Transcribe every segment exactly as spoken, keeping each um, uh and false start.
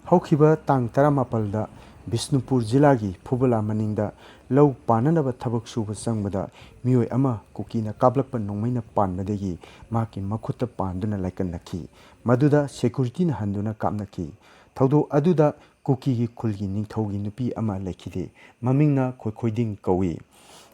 ꯍꯧꯈꯤꯕ ꯇꯥꯡ ꯇꯔꯥꯃꯥꯄꯜꯗ ꯕꯤꯁꯅꯨꯄꯨꯔ ꯖꯤꯂꯥꯒꯤ ꯐꯨꯕꯂꯥ ꯃꯅꯤꯡꯗ ꯂꯧ ꯄꯥꯟꯅꯅꯕ ꯊꯕꯛ ꯁꯨꯕ ꯆꯪꯕꯗ ꯃꯤꯑꯣꯏ ꯑꯃ ꯀꯨꯀꯤꯅ ꯀꯥꯞꯂꯛꯄ ꯅꯣꯡꯃꯩꯅ ꯄꯥꯟꯕꯗꯒꯤ ꯃꯍꯥꯛꯀꯤ ꯃꯈꯨꯠꯇ ꯄꯥꯟꯗꯨꯅ ꯂꯥꯏꯀꯠꯅꯈꯤ꯫ ꯃꯗꯨꯗ ꯁꯦꯀ꯭ꯌꯨꯔꯤꯇꯤꯅ ꯍꯟꯗꯨꯅ ꯀꯥꯞꯅꯈꯤ꯫ ꯊꯧꯗꯣꯛ ꯑꯗꯨꯗ ꯀꯨꯀꯤꯒꯤ ꯈꯨꯜꯒꯤ ꯅꯤꯡꯊꯧꯒꯤ ꯅꯨꯄꯤ ꯑꯃ ꯂꯩꯈꯤꯗꯦ꯫ ꯃꯃꯤꯡꯅ ꯈꯣꯏꯈꯣꯏꯗꯤꯡ ꯀꯧꯏ꯫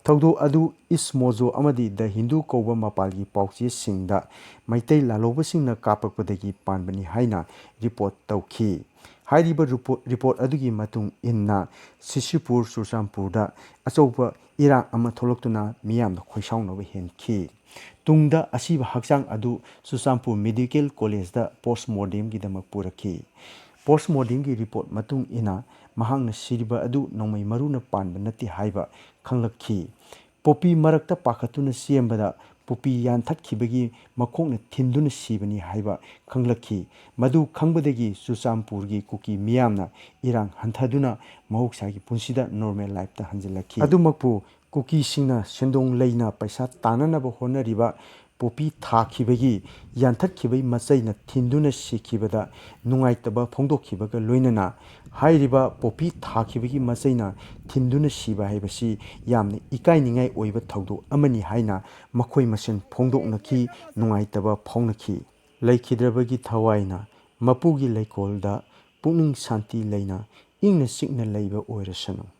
ꯊꯧꯗꯣꯛ ꯑꯗꯨ ꯏꯁ ꯃꯣꯖꯣ ꯑꯃꯗꯤ ꯗ ꯍꯤꯟꯗꯨ ꯀꯧꯕ ꯃꯄꯥꯜꯒꯤ ꯄꯥꯎꯆꯦꯁꯤꯡꯗ ꯃꯩꯇꯩ ꯂꯥꯜꯍꯧꯕꯁꯤꯡꯅ ꯀꯥꯞꯄꯛꯄꯗꯒꯤ ꯄꯥꯟꯕꯅꯤ ꯍꯥꯏꯅ ꯔꯤꯄꯣꯔꯠ ꯇꯧꯈꯤ꯫ ꯍꯥꯏꯔꯤꯕ ꯔꯤꯄꯣꯔꯠ, ꯔꯤꯄꯣꯔꯠ ꯑꯗꯨꯒꯤ ꯃꯇꯨꯡ ꯏꯟꯅ ꯁꯤꯁꯤꯄꯨꯔ ꯆꯨꯔꯆꯥꯟꯄꯨꯔꯗ ꯑꯆꯧꯕ ꯏꯔꯥꯡ ꯑꯃ ꯊꯣꯛꯂꯛꯇꯨꯅ ꯃꯤꯌꯥꯝꯅ ꯈꯣꯏꯁꯥꯎꯅꯕ ꯍꯦꯟꯈꯤ꯫ ꯇꯨꯡꯗ ꯑꯁꯤꯕ ꯍꯛꯆꯥꯡ ꯑꯗꯨ ꯆꯨꯔꯆꯥꯟꯄꯨꯔ ꯃꯦꯗꯤꯀꯦꯜ ꯀꯣꯂꯦꯖꯇ ꯄꯣꯁꯃꯣꯔꯇꯦꯝꯒꯤꯗꯃꯛ ꯄꯨꯔꯛꯈꯤ꯫ ꯄꯣꯁꯃꯣꯔꯇꯦꯝꯒꯤ ꯔꯤꯄꯣꯔꯠ ꯃꯇꯨꯡ ꯏꯟꯅ ꯃꯍꯥꯛꯅ ꯁꯤꯔꯤꯕ ꯑꯗꯨ ꯅꯣꯡꯃꯩ ꯃꯔꯨꯅ ꯄꯥꯟꯕ ꯅꯠꯇꯦ ꯍꯥꯏꯕ ꯈꯪꯂꯛꯈꯤ꯫ ꯄꯣꯄꯤ ꯃꯔꯛꯇ ꯄꯥꯈꯠꯇꯨꯅ ꯆꯦꯟꯕꯗ ꯄꯣꯄꯤ ꯌꯥꯟꯊꯠꯈꯤꯕꯒꯤ ꯃꯈꯣꯛꯅ ꯊꯤꯟꯗꯨꯅ ꯁꯤꯕꯅꯤ ꯍꯥꯏꯕ ꯈꯪꯂꯛꯈꯤ꯫ ꯃꯗꯨ ꯈꯪꯕꯗꯒꯤ ꯆꯨꯔꯆꯥꯟꯄꯨꯔꯒꯤ ꯀꯨꯀꯤ ꯃꯤꯌꯥꯝꯅ ꯏꯔꯥꯡ ꯍꯟꯊꯗꯨꯅ ꯃꯍꯧꯁꯥꯒꯤ ꯄꯨꯟꯁꯤꯗ ꯅꯣꯔꯃꯦꯜ ꯂꯥꯏꯐꯇ ꯍꯟꯖꯤꯜꯂꯛꯈꯤ꯫ ꯑꯗꯨꯃꯛꯄꯨ ꯀꯨꯀꯤꯁꯤꯡꯅ ꯁꯦꯟꯗꯣꯡ ꯂꯩꯅ ꯄꯩꯁꯥ ꯇꯥꯅꯅꯕ ꯍꯣꯠꯅꯔꯤꯕ ꯄꯣꯄꯤ ꯊꯥꯈꯤꯕꯒꯤ ꯌꯥꯟꯊꯠꯈꯤꯕꯒꯤ ꯃꯆꯩꯅ ꯊꯤꯟꯗꯨꯅ ꯁꯤꯈꯤꯕꯗ ꯅꯨꯡꯉꯥꯏꯇꯕ ꯐꯣꯡꯗꯣꯛꯈꯤꯕꯒ ꯂꯣꯏꯅꯅ ꯍꯥꯏꯔꯤꯕ ꯄꯣꯄꯤ ꯊꯥꯈꯤꯕꯒꯤ ꯃꯆꯩꯅ ꯊꯤꯟꯗꯨꯅ ꯁꯤꯕ ꯍꯥꯏꯕꯁꯤ ꯌꯥꯝꯅ ꯏꯀꯥꯏꯅꯤꯡꯉꯥꯏ ꯑꯣꯏꯕ ꯊꯧꯗꯣꯛ ꯑꯃꯅꯤ ꯍꯥꯏꯅ ꯃꯈꯣꯏ ꯃꯁꯦꯟ ꯐꯣꯡꯗꯣꯛꯅꯈꯤ, ꯅꯨꯡꯉꯥꯏꯇꯕ ꯐꯣꯡꯅꯈꯤ꯫ ꯂꯩꯈꯤꯗ꯭ꯔꯕꯒꯤ ꯊꯋꯥꯏꯅ ꯃꯄꯨꯒꯤ ꯂꯩꯀꯣꯜꯗ ꯄꯨꯛꯅꯤꯡ ꯁꯥꯟꯇꯤ ꯂꯩꯅ ꯏꯪꯅ ꯆꯤꯛꯅ ꯂꯩꯕ ꯑꯣꯏꯔꯁꯅꯨ꯫